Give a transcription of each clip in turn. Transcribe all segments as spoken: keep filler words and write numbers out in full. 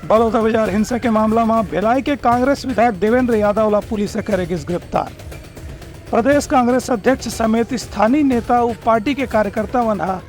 बलौदाबाजार हिंसा के मामला म भिलाई के कांग्रेस विधायक देवेंद्र यादव ला पुलिस ह करे गिस गिरफ्तार। प्रदेश कांग्रेस अध्यक्ष समेत स्थानीय नेता अउ पार्टी के कार्यकर्ता मन ह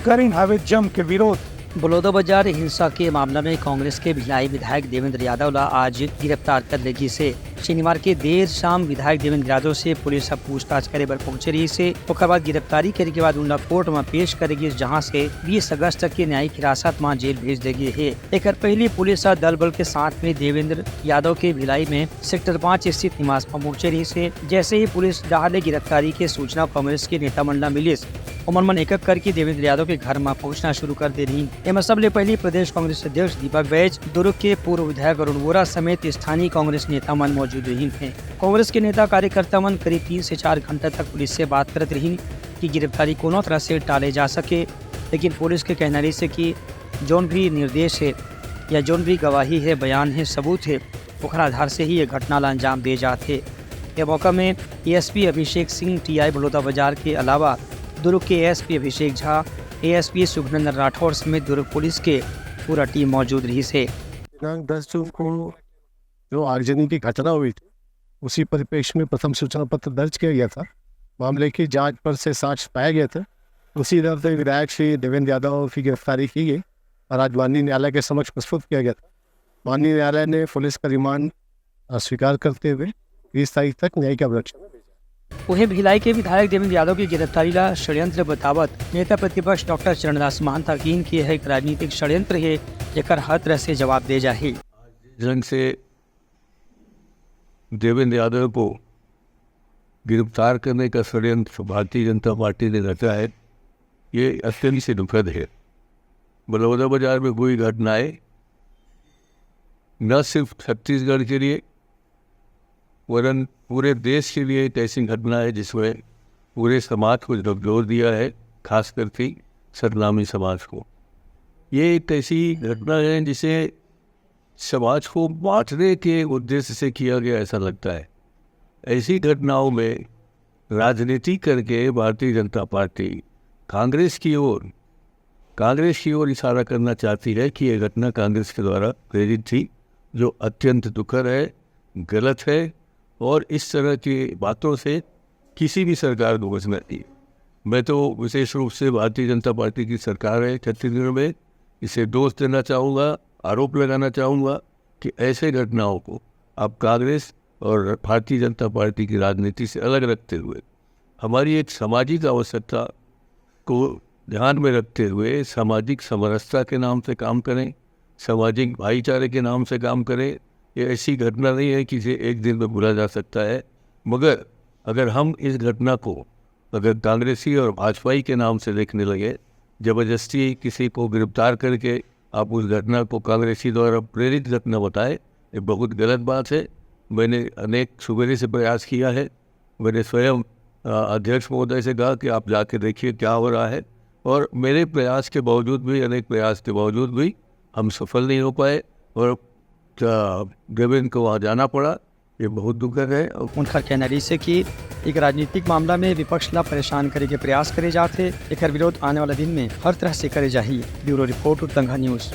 करिन हावे जम के विरोध। बलौदाबाजार हिंसा के मामला में कांग्रेस के भिलाई विधायक देवेंद्र यादव ला आज गिरफ्तार कर ले गिस हे। शनिवार के देर शाम विधायक देवेंद्र यादव से पुलिस ह पूछताछ करे बर पहुंचे रहिस हे। ओकर बाद गिरफ्तारी करे के बाद उनला कोर्ट म पेश करे गिस, जहां से बीस अगस्त तक के न्यायिक हिरासत म जेल भेज दे गे हे। एकर पहिली पुलिस ह दल बल के साथ में देवेंद्र यादव के भिलाई में सेक्टर पाँच स्थित निवास म पहुंचे रहिस हे। जैसे ही पुलिस डहार ले गिरफ्तारी के सूचना कांग्रेस के नेता मन ला मिलिस, ओमन मन एक-एक करके देवेंद्र यादव के घर म पहुंचना शुरू कर दे रहिन। एमा सबले पहिली प्रदेश कांग्रेस अध्यक्ष दीपक बैज, दुर्ग के पूर्व विधायक अरुण वोरा समेत स्थानीय कांग्रेस नेता मन मौजूद रहिन हे। कांग्रेस के नेता कार्यकर्ता मन करीब तीन से चार घंटा तक पुलिस से बात करत रहिन कि गिरफ्तारी कोनो तरह से टाले जा सके, लेकिन पुलिस के कहना रहिस हे कि जौन भी निर्देश हे या जौन भी गवाही हे, बयान हे, सबूत हे, ओखर आधार से ही ये घटना ला अंजाम दे जात हे। ये मौका में एएसपी अभिषेक सिंह, टीआई बलौदाबाजार के अलावा दुर्ग के एएसपी अभिषेक झा, एएसपी सुखनंदन राठौर समेत दुर्ग पुलिस के पूरा टीम मौजूद रहिस हे। दिनांक दस जून को जो आगजनी की घटना हुई थी, उसी परिप्रेक्ष्य में प्रथम सूचना पत्र दर्ज किया गया था। मामले की जांच पर से साक्ष्य पाया गया था। उसी तरह से विधायक श्री देवेंद्र यादव की गिरफ्तारी की गई और आज माननीय न्यायालय के समक्ष प्रस्तुत किया गया था। माननीय न्यायालय ने पुलिस का रिमांड स्वीकार करते हुए तीस तारीख तक न्यायिक अभिरक्षा में भेजा। वहीं भिलाई के विधायक देवेंद्र यादव की गिरफ्तारी ला षड्यंत्र बतावत नेता प्रतिपक्ष डॉक्टर चरणदास महंता कीन कि यह एक राजनीतिक षड्यंत्र हे, जेकर हर तरह से जवाब दे जाही। ढंग से देवेंद्र यादव को गिरफ्तार करने का षड्यंत्र भारतीय जनता पार्टी ने रचा है, ये अत्यंत से दुखद है। बलौदाबाजार में हुई घटनाएं न सिर्फ छत्तीसगढ़ के लिए वरन पूरे देश के लिए एक ऐसी घटना है जिसमें पूरे समाज को झकझोर दिया है, खास करके सतनामी समाज को। ये एक ऐसी घटना है जिसे समाज को बांटने के उद्देश्य से किया गया ऐसा लगता है। ऐसी घटनाओं में राजनीति करके भारतीय जनता पार्टी कांग्रेस की ओर कांग्रेस की ओर इशारा करना चाहती है कि यह घटना कांग्रेस के द्वारा प्रेरित थी, जो अत्यंत दुखद है, गलत है और इस तरह की बातों से किसी भी सरकार को बचना चाहिए। मैं तो विशेष रूप से भारतीय जनता पार्टी की सरकार है छत्तीसगढ़ में, इसे दोष देना चाहूँगा, आरोप लगाना चाहूँगा कि ऐसे घटनाओं को आप कांग्रेस और भारतीय जनता पार्टी की राजनीति से अलग रखते हुए हमारी एक सामाजिक आवश्यकता को ध्यान में रखते हुए सामाजिक समरसता के नाम से काम करें, सामाजिक भाईचारे के नाम से काम करें। ये ऐसी घटना नहीं है कि इसे एक दिन में भुला जा सकता है, मगर अगर हम इस घटना को अगर कांग्रेसी और भाजपाई के नाम से देखने लगे, जबरदस्ती किसी को गिरफ्तार करके आप उस घटना को कांग्रेसी द्वारा प्रेरित घटना बताएं, ये बहुत गलत बात है। मैंने अनेक सुबेरे से प्रयास किया है, मैंने स्वयं अध्यक्ष महोदय से कहा कि आप जाके देखिए क्या हो रहा है, और मेरे प्रयास के बावजूद भी, अनेक प्रयास के बावजूद भी हम सफल नहीं हो पाए और देवेंद्र को वहाँ जाना पड़ा। ये बहुत दुखद है। उनखर कहना रहिस हे कि एक राजनीतिक मामला में विपक्ष ला परेशान करे के प्रयास करे जात हे। एकर विरोध आने वाला दिन में हर तरह से करे जाही। ब्यूरो रिपोर्ट, उत्तंगा न्यूज।